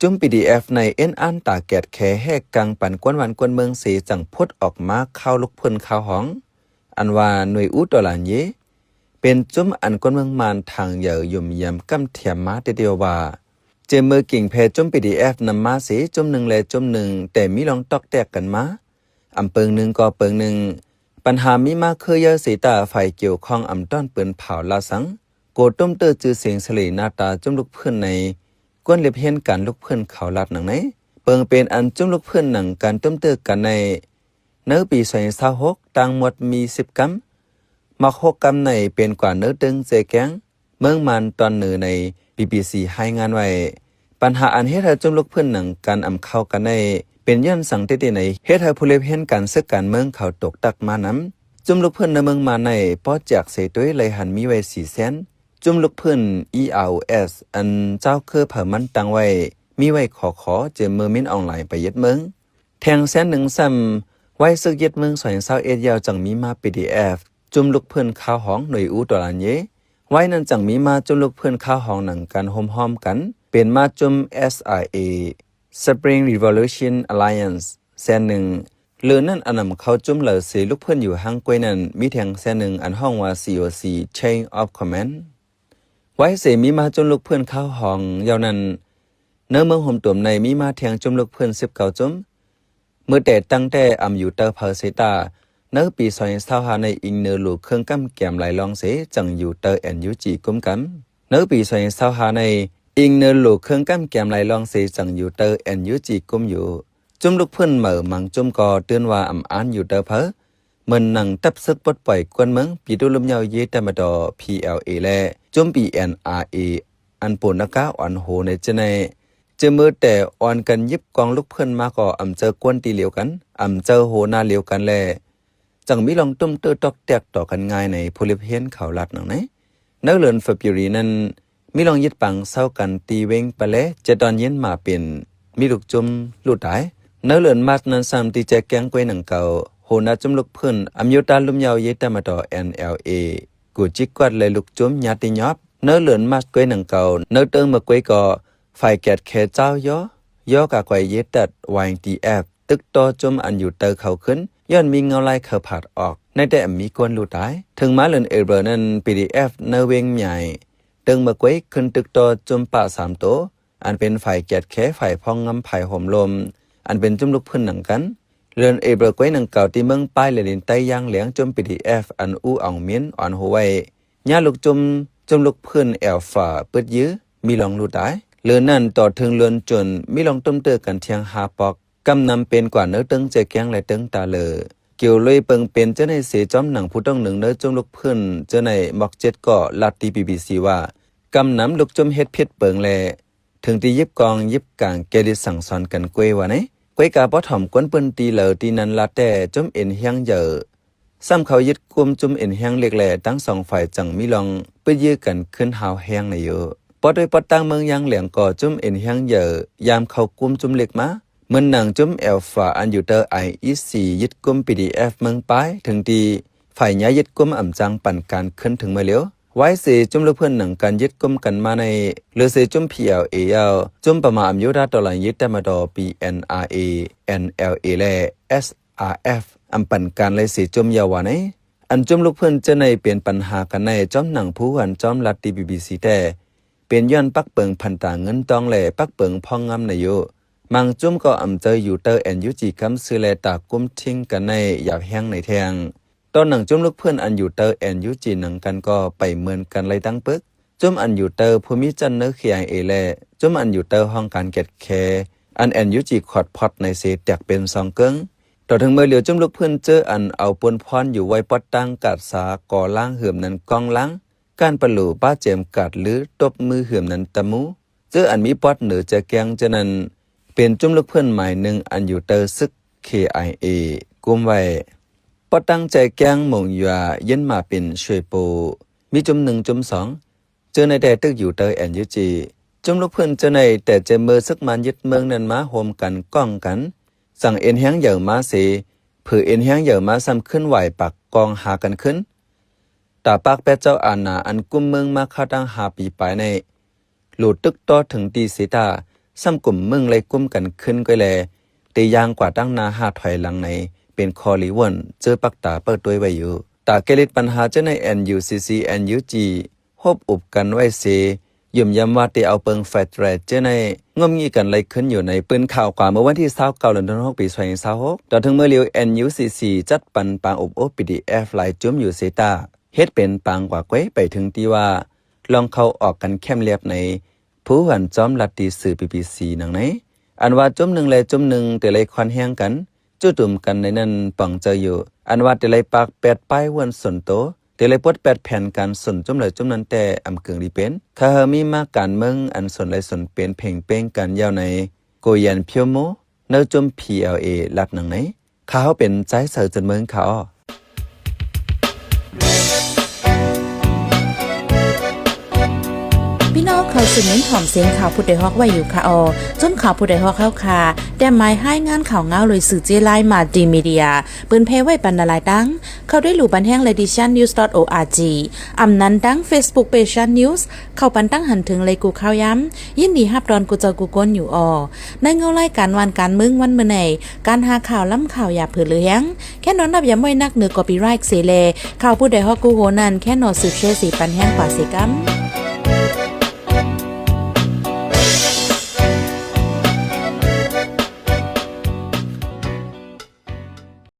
ຈຸ້ມ PDF ໃນເອັນອ່ານຕາແກດແຂແຫກກາງປັນກວນບ້ານກວນເມືອງເສ ຈັ່ງໂພດອອກມາຂ່າວລຸກຟື້ນຂ່າວຫອງ ອັນວ່າໜ່ວຍອູໂຕລານເຢ ເປັນຈຸ້ມອັນກວນເມືອງມ່ານທາງໃຫຍ່ຍົມຢາມກຳແຖມມາແຕ່ດຽວວ່າ ເຈາະເມືອກິງແພຈຸ້ມ PDF ນຳມາເສຈຸ້ມໜຶ່ງແລະຈຸ້ມໜຶ່ງ ແຕ່ມີລອງຕອກແຕກກັນມາ ອຳເປິງໜຶ່ງກໍເປິງໜຶ່ງ. ບັນຫາມີມາຄືເຢີເສຕາ ຝ່າຍກ່ຽວຂ້ອງອຳຕ້ອນປືນເຜົາລາວສັງ ໂກຕຸ້ມເຕີຈື່ສຽງສະເຫຼຍໜ້າຕາຈຸ້ມລຸກຟື້ນໃນ ກວນລຽບຮຽນການລຸກຟື້ນເຂົາລັດໜັງໃນ ເປິງເປັນອັນຈຸ້ມລຸກຟື້ນໜັງການຕຸ້ມເຕີກັນໃນ ໃນປີສອງພັນຊາວຫົກ ຕ່າງໝົດມີສິບກຳ ໝາກຫົກກຳໃນເປັນກວ່າເນີເຕີງເຈແກງ ເມືອງມ່ານຕອນເໜືອໃນ ບີບີຊີ ຮາຍງານໄວ້. ບັນຫາອັນເຮັດໃຫ້ຈຸ້ມລຸກຟື້ນໜັງການອຳເຂົ້າກັນໃນ ເປັນຍ້ອນສັງເຕຕິໃນ ເຮັດໃຫ້ຜູ້ລຽບຮຽນການເສິກການເມືອງເຂົາຕົກຕັກມານຳ. ຈຸ້ມລຸກຟື້ນໃນເມືອງມ່ານໃນ ປໍແຈກເສໂຕຍໄລຫັນມີໄວ້ສີ່ແສນ. ຈຸ້ມລຸກຟື້ນ EROS ອັນເຈົ້າເຄືອເຜົ່າມັນຕັ້ງໄວ້ ມີໄວ້ຂໍຂໍ ເຈາະເມືມິນອອນລາຍໄປຍຶດເມືອງ ແທ່ງແສນໜຶ່ງຊ້ຳ. ໄວ້ເສິກຍຶດເມືອງສອງພັນຊາວເອັດ ແລ້ວຈັ່ງມີມາ PDF ຈຸ້ມລຸກຟື້ນຂ່າວຫອງໜ່ວຍອູໂຕລານເຢ ໄວ້ນັ້ນຈັ່ງມີມາຈຸ້ມລຸກຟື້ນຂ່າວຫອງໜັງການໂຮມຮ້ອມກັນ ເປັນມາຈຸ້ມ SRA Spring Revolution Alliance ແສນໜຶ່ງ. ເຫຼືອນັ້ນອັນນຳເຂົ້າຈຸ້ມເຫຼືອເສລຸກຟື້ນຢູ່ຫ່າງກວ່ານັ້ນ ມີແທ່ງແສນໜຶ່ງ ອັນຮ້ອງວ່າ COC Chain of Command. ໄວ້ເສມີມາຈຸ້ມລຸກຟື້ນຂ່າວຫອງ ແລ້ວນັ້ນ ໃນເມືອງໂຮມໂຕມໃນມີມາແທ່ງຈຸ້ມລຸກຟື້ນສິບເກົ້າຈຸ້ມ. ເມື່ອແຕ່ຕັ້ງແຕ່ອຳຢູ່ເຕີເຜີເສຕາ ໃນປີສອງພັນຊາວຫ້າໃນ ອີງເນີໂຫຼເຄື່ອງກຳແກມຫຼາຍລ່ອງເສ ຈັ່ງຢູ່ເຕີ NUG ກຸມກຳ. ໃນປີສອງພັນຊາວຫ້າໃນ ອີງເນີໂຫຼເຄື່ອງກຳແກມຫຼາຍລ່ອງເສ ຈັ່ງຢູ່ເຕີ NUG ກຸມຢູ່. ຈຸ້ມລຸກຟື້ນໃໝ່ບາງຈຸ້ມກໍຕື່ນວ່າອຳອານຢູ່ເຕີເຜີ ເໝືອນໜັງຕັບເສິກປົດປ່ອຍກວນເມືອງ ປີໂຕລຸມເຍົາເຢຕາມະດໍ PLA ແລະ ຈຸ້ມ PNRA ອັນໂປນາກາອ່ອນໂຫໃນເຈ້ນໃນ ເຈາະເມີແຕ່ອ່ອນກັນຢິບກອງລຸກເພິ່ນມາກໍອຳເຈີກວນຕີລຽວກັນ ອຳເຈີໂຫໜ້າລຽວກັນແລ ຈັ່ງມີລອງຕຸ້ມເຕີຕອກແຕກຕໍ່ກັນງ່າຍໃນ ຜູ້ລຽບຮຽນເຂົາລາດໜັງໃນ. ໃນເດືອນເຟບຣູວາຣີນັ້ນ ມີລອງຍຶດປາງເຊົາກັນທີ່ເວັງປະແລ ເຈັດຕອນເຢັນມາເປັນ ມີລູກຈຸ້ມລູກຕາຍ. ໃນເດືອນມາດນັ້ນຊ້ຳທີ່ແຈແກງກວຍໜັງເກົ່າ ໂຫໜ້າຈຸ້ມລຸກເພິ່ນ ອຳໂຍຕາລຸ່ມເຍົາເຢຕາມະຕໍ NLA ກູຈິກກວດ ແລະ ລູກຈຸ້ມຍາຕິຍອບ. ໃນເດືອນມາດກວຍໜັງເກົ່າ ໃນເຕີງເມືອງກວຍກໍ ຝ່າຍແກດແຄເຈົ້າຍໍ ຍໍກາກວຍເຢຕັດ YTF ຕຶກຕໍ່ຈຸ້ມອັນຢູ່ເຕີເຂົາຂຶ້ນ ຍ້ອນມີເງົາລາຍເຂົາຜາດອອກ ໃນແຕ່ອຳມີກວນລູກຕາຍ. ເຖິງມາເດືອນເອເຣີເບິລນັ້ນ PDF ໃນເວັງໃຫຍ່ ເຕີງເມືອງກວຍ ຂຶ້ນຕຶກຕໍ່ຈຸ້ມປະສາມໂຕ ອັນເປັນຝ່າຍແກດແຄ ຝ່າຍພອງງຳ ຝ່າຍໂຮມລົມ ອັນເປັນຈຸ້ມລຸກເພິ່ນໜັງກັນ. ເດືອນເອເຣີເບິລກວຍໜັງເກົ່າ ທີ່ເມືອງປາຍ ແລະ ດິນໃຕ້ຢ່າງແຫຼງ ຈຸ້ມ PDF ອັນອູ່ອອງມິນ ອ່ອນໂຫໄວ້ ຍາລູກຈຸ້ມ ຈຸ້ມລຸກເພິ່ນແອວຝາປຶດຍື ມີລອງລູກຕາຍ. ເລື່ອງນັ້ນຕໍ່ເຖິງເລື່ອງຈົນ ມີລອງຕຸ້ມເຕີກັນທຽງຫ້າປອກ ກຳນຳເປັນກວ່າເນີເຕີງແຈແກງ ແລະ ເຕີງຕາເລີ ກ່ຽວເລີຍເປິງເປັນເຈົ້າໃນເສ ຈອມໜັງຜູ້ຕ້ອງໜຶ່ງເນີຈຸ້ມລຸກເພິ່ນເຈົ້າໃນໝອກເຈັດກໍລາດຕີ BBC ວ່າ ກຳນຳລູກຈຸ້ມເຮັດຜິດເປິງ ແລະ ເຖິງທີ່ຢິບກອງຢິບກາງແກ່ລິດສັ່ງສອນກັນກວຍວ່າໃນ. ກວຍກາບໍ່ຖ່ອມກວນເປື້ອນຕີເລີ ທີ່ນັ້ນລາດແຕ່ຈຸ້ມເອັນຮຽງເຢີ ຊ້ຳເຂົາຍຶດກຸມຈຸ້ມເອັນຮຽງເລັກ ແລະ ທັງສອງຝ່າຍຈັ່ງມີລອງປຶດຍືກັນຂຶ້ນຮາວແຮງໃນຢູ່. ປອດດ້ວຍປອດຕັ້ງເມືອງຢ່າງແຫຼງກໍຈຸ້ມເອັນຮຽງເຢີ ຍາມເຂົ້າກຸມຈຸ້ມເລັກມາ ເໝືອນໜັງຈຸ້ມແອວຝາອັນຢູ່ເຕີ IEC ຍຶດກຸມ PDF ເມືອງປາຍ ເຖິງທີ່ຝ່າຍຍາຍຶດກຸມອຳຈັ່ງປັນການຂຶ້ນເຖິງເມື່ອລຽວ. ວາຍເສຈຸ້ມລູກເພິ່ນໜັງກັນຍຶດກຸມກັນມາໃນ ເຫຼືອເສຈຸ້ມ PLA ແລ້ວ ຈຸ້ມປະມາອຳໂຍທາໂຕລານເຢຕາມະດໍ PNRA NLA ແລະ SRF ອຳປັນການໄລ່ເສຈຸ້ມຢາວວ່າໃນ. ອັນຈຸ້ມລຸກເພິ່ນເຈົ້າໃນເປັນປັນຫາກັນໃນ ຈອມໜັງຜູ້ຫວນຈອມລາດຕີ BBC ແຕ່ ເປັນຍ້ອນປັກເປິງພັນຕາເງິນຕອງ ແລະ ປັກເປິງພອງງຳໃນຢູ່. ບາງຈຸ້ມກໍອຳເຈີຢູ່ເຕີ NUG ກຳຊື່ ແລະ ຕາກຸມທິງກັນໃນຢາວແຮງໃນແທ່ງ. ຕອນໜັງຈຸ້ມລຸກເພິ່ນອັນຢູ່ເຕີ NUG ໜັງກັນກໍໄປເໝືອນກັນໄລ່ຕັ້ງປຶກ. ຈຸ້ມອັນຢູ່ເຕີພູມີຈັນເນີ KIA ແລະ ຈຸ້ມອັນຢູ່ເຕີຫ້ອງການແກດແຄ ອັນ NUG ຂອດພອດໃນເສແຕກເປັນສອງເກິ່ງ. ຕໍ່ເຖິງເມື່ອລຽວຈຸ້ມລຸກເພິ່ນເຈີອັນເອົາປົນພອນຢູ່ໄວ້ປອດຕັ້ງກາດສາ ກໍລ້າງເຫີມນັ້ນກ້ອງລ້າງ ການປະໂລປ້າເຈມກາດລືຕົບມືເຫີມນັ້ນຕະມູ ເຈີອັນມີປອດເໜີແຈແກງເຈົ້ານັ້ນ ເປັນຈຸ້ມລຸກເພິ່ນໝາຍໜຶ່ງອັນຢູ່ເຕີຊຶກ KIA ກຸມໄວ້. ປອດຕັ້ງແຈແກງມົງຢວາ ເຢັນມາເປັນຊ່ວຍໂປ ມີຈຸ້ມໜຶ່ງຈຸ້ມສອງ ເຈີໃນແຕ່ຕຶກຢູ່ເຕີ NUG ຈຸ້ມລຸກເພິ່ນເຈີໃນແຕ່ເຈເມີຊຶກມານຍຶດເມືອງນັ້ນມາໂຮມກັນກ້ອງກັນ ສັ່ງເອັນແຮງເຢີມາເສ ເຜີເອັນແຮງເຢີມາຊ້ຳຂຶ້ນຫວາຍປາກກ້ອງຫາກັນຂຶ້ນ. ຕາປາກແປດເຈົ້າອານາອັນກຸມເມືອງມາຄາວຕັ້ງຫ້າປີປາຍໃນ ໂຫຼຕຶກຕໍ່ເຖິງຕີເສຕາ ຊ້ຳກຸ່ມມຶງໄລ່ກຸມກັນຂຶ້ນກ້ອຍແລ ໄດ້ຍ່າງກວ່າຕັ້ງໜ້າຫາຖອຍຫຼັງໃນ ເປັນຂໍ້ລິວົນ ເຈີປັກຕາເປີດຕົວໄວ້ຢູ່. ຕາແກ້ລິດບັນຫາເຈີໃນ NUCC NUG ໂຮບອຸບກັນໄວ້ເສ ຢືນຢັນວ່າໄດ້ເອົາເປິງໄຟແຕຣເຈີໃນ ງົມງີກັນໄລ່ຂຶ້ນຢູ່ໃນ ປືນຂ່າວກວ່າເມື່ອວັນທີຊາວເກົ້າ ເດືອນຫົກ ປີສອງພັນຊາວຫົກ. ຕໍ່ເຖິງມື້ຫຼຽວ NUCC ຈັດປັນປາງອົບໂອ້ PDF ຫຼາຍຈຸ້ມຢູ່ເຊຕາ ເຮັດເປັນປາງກວ່າກ້ວຍ ໄປເຖິງທີ່ວ່າ ລອງເຂົ້າອອກກັນແຄມລຽບໃນ ພູເຮືອນຈອມລັດ ທີ່ສື່ ບີບີຊີ ໜັງໃນ ອັນວ່າຈຸ້ມໜຶ່ງແລະຈຸ້ມໜຶ່ງ ໄດ້ໄລ່ຄວານແຮງກັນ ຈູ້ໂຈມກັນໃນນັ້ນ ປອງເຈີຢູ່ ອັນວ່າໄດ້ໄລ່ປາກແປດປ້າຍເວີນຊົນໂຕ ໄດ້ໄລ່ປົດແປດແຜນການຊົນຈຸ້ມໃດຈຸ້ມນັ້ນ ແຕ່ອຳເກິ່ງລີເປັນ ຖ້າຫາກມີມາກການເມືອງອັນຊົນໄລ່ຊົນເປັນເພງເປ້ງກັນຍາວໃນ ໂກຢຽນ ພຽວໂມ ເນີຈຸ້ມ PLA ລັດໜັງໃນ. ຂ້າເຮົາເປັນຈາຍເສີເຈີນເມືອງ ຄ່າອໍ. ພີ່ນ້ອງເຂົ້າສູ່ມິນຫອມສຽງຂ່າວຜູ້ດອຍຮອກໄວ້ຢູ່ຄ່າອໍ. ຈຸ້ມຂ່າວຜູ້ດອຍຮອກເຮົາຄ່າ ແຕ້ມໝາຍຮາຍງານຂ່າວງາວໂດຍສື່ເຈ້ລາຍ Multimedia ເປີນແຜ່ໄວ້ປັນຫຼາຍໆຕັ້ງ ເຂົ້າໄດ້ຫຼູ່ບັນແຮງ Ladyshannews.org ອຳນັ້ນຕັ້ງ Facebook Page Shan News ເຂົ້າປັນຕັ້ງຫັນເຖິງໄລກູ່ຂ່າວຍາມ ຍິນດີຮັບຕ້ອນກູ່ເຈົ້າກູ່ຄົນຢູ່ອໍ. ໃນເງົາລາຍການບ້ານການເມືອງວັນມື້ໃນ ການຫາຂ່າວລ້ຳຂ່າວຢ່າເຜີເຫຼືອແຮງ ແຄ່ນອນນັບຢາມໄວ້ນັກເໜືອ copyright ເສແລ ຂ່າວຜູ້ດອຍຮອກກູ່ໂຮນັ້ນ ແຄ່ນອນສືບແຊເສປັນແຮງກວ່າເສກຳ.